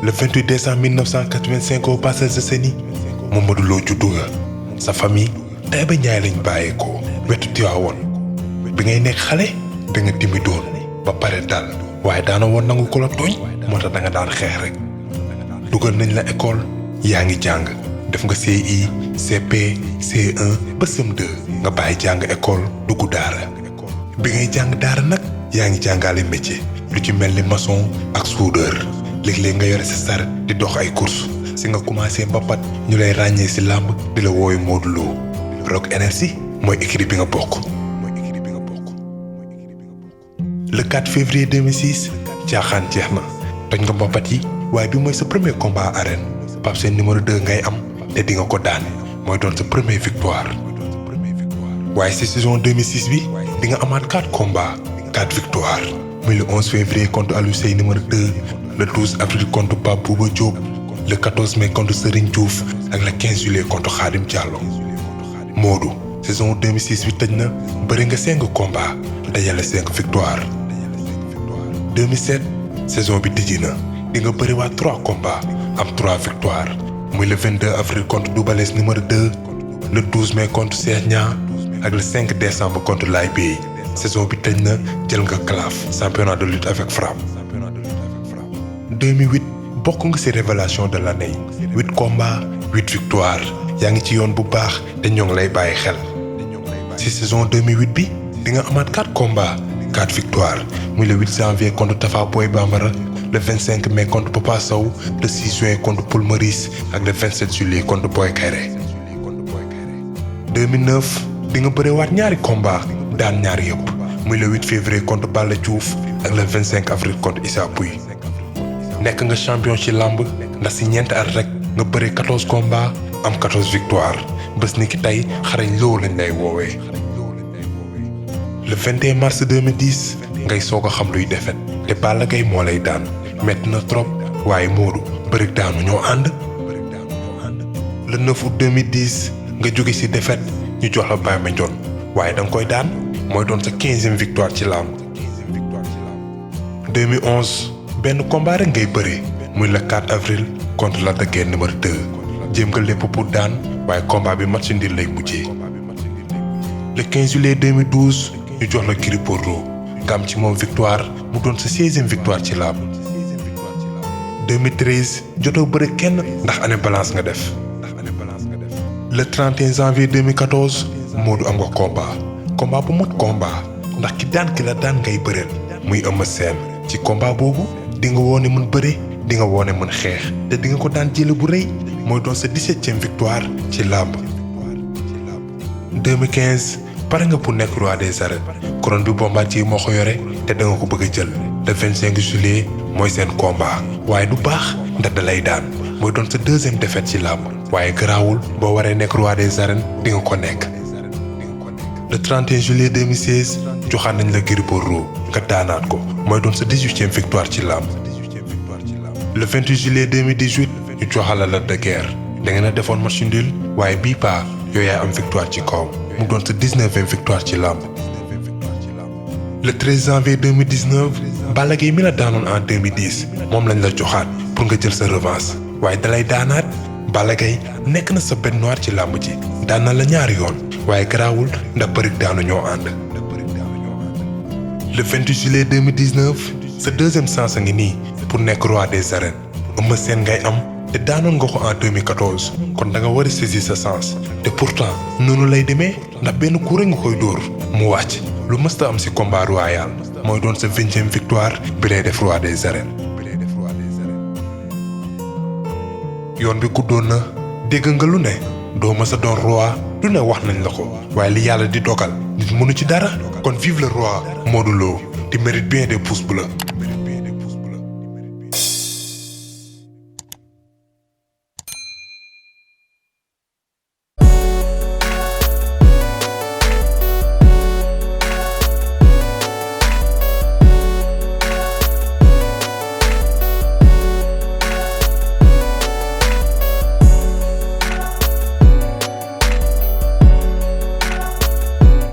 Le 28 décembre 1985 au Parcelles Assainies Mamadou Lo juddu nga sa famille Taïba Ndiaye lañ bàyyeekoo wetu Tivaouane bi ngay nekk xale da nga timidoon ba pare dal waaye daana woon nangu ko la tooñ moo tax da nga daan xeex rek dugal nañ la école yaa ngi jàng def nga CI CP C1 ba CM2 nga bàyyi jàng école dugg daara bi ngay jàng daara nag yaa ngi jàngale métier lu ci mel ni maçon ak soudeur léeg-léeg nga yore sa saret di dox ay course si nga commencé mbapat ñu lay ràññee si làmb di la wooyu Modou Lo Rock Énergie mooy équipe bi nga bokk. Le 4 février 2006 caaxaan jeex na toj nga mbapat yi waaye bi mooy sa premier combat arène Pape Sène numéro 2 ngay am te di nga ko daan mooy doon sa premier victoire waaye si saison 2006 bi di nga amaat 4 combats 4 victoires muy le 11 février contre Aliou Seye numéro 2 le 12 avril contre Pape Bouba Diop le 14 mai contre Serigne Diouf ak le 15 juillet contre Khadim Diallo Modou saison 2006 bi tëj na bëri nga 5 combats dajale 5 victoires 2007 saison bi tijji na di nga bëri waat 3 combats am 3 victoires muy le 22 avril contre Doubalès numéro 2 le 12 mai contre Cheikh Niang ak le 5 décembre contre Laye Bey saison bi tëj na jël nga CLAF championnat de lutte avec frappe 2008 bokk nga ci révélation de l'année 8 combats 8 victoires yaa ngi ci yoon bu baax te ñoo ngi lay bàyyi xel ci saison 2008 bi di nga amaat 4 combats 4 victoires muy le 8 janvier contre Tafa Boy Bambara le 25 mai contre Papa Sow le 6 juin contre Paul Maurice ak le 27 juillet contre Boy Kayré 2009 di nga bëriwaat ñaari combat daan ñaari yëpp muy le 8 février contre Balla Diouf ak le 25 avril contre Issa Pouye nekk nga champion ci làmb ndax ci ñeenti at rek nga bëre 14 combats am 14 victoires bés ni ki tey xarañ loo lañ lay woowee. le 21 mars 2010 ngay soog a xam luy defet te Balla Gaye moo lay daan metti na trop waaye Modou bëri daanu ñoo ànd. le 9 août 2010 nga jóge ci defet ñu jox la Baye Mandione waaye da nga koy daan mooy doon sa 15e victoire ci làmb. 2011 benn combat rek ngay bëree muy le 4 avril contre Lac de Guiers numéro 2 jéem nga lépp pour daan waaye combat bi match nul lay mujjee. le 15 juillet 2012 ñu jox la Gris Bordeaux nga am ci moom victoire mu doon sa 16e victoire ci làmb. 2013 jotoo bëre kenn ndax année balance nga def. le 31 janvier 2014 Modou am nga combat bu mot combat ndax ki daan ki la daan ngay bëreel muy Eumeu Sène ci combat boobu di nga woone mën bëre di nga woone mën xeex te di nga ko daan jële bu rëy mooy doon sa 17e victoire ci làmb. 2015 pare nga pour nekk roi des arènes couronne bi Bombardier moo ko yore te da nga ko bëgg a jël le 25 juillet mooy seen combat waaye du baax ndax da lay daan mooy doon sa 2e défaite ci làmb waaye garaawul boo waree nekk roi des arènes di nga ko nekk. le 31 juillet 2016 joxaan nañ la Gris Bordeaux nga daanaat ko mooy doon sa 18e victoire ci làmb. le 28 juillet 2018 ñu joxal la Lac de Guiers da ngeen a defoon match nul waaye bii paa yow yaay am victoire ci kawam mu doon sa 19e victoire ci làmb. le 13 janvier 2019 Balla Gaye mi la daanoon en 2010 moom lañ la joxaat pour nga jël sa revanche waaye dalay daanaat Balla Gaye nekk na sa bête noire ci làmb ji daan na la ñaari yoon waaye garaawul ndax bërik daanu ñoo ànd. le 28 juillet 2019 sa 2e chance a ngi nii pour nekk roi des arènes Eumeu Sène ngay am te daanoon nga ko en 2014 kon da nga war a saisir sa chance te pourtant noonu lay demee ndax benn coup rek nga koy dóor mu wàcc lu mësta am ci combat royal mooy doon sa 20e victoire bi lay def roi des arènes. yoon bi guddoon na dégg nga lu ne doo mësa doon roi lu ne wax nañ la ko waaye li yàlla di dogal nit mënu ci dara kon vive le roi Modou Lo tu mérites bien des pouces bleus.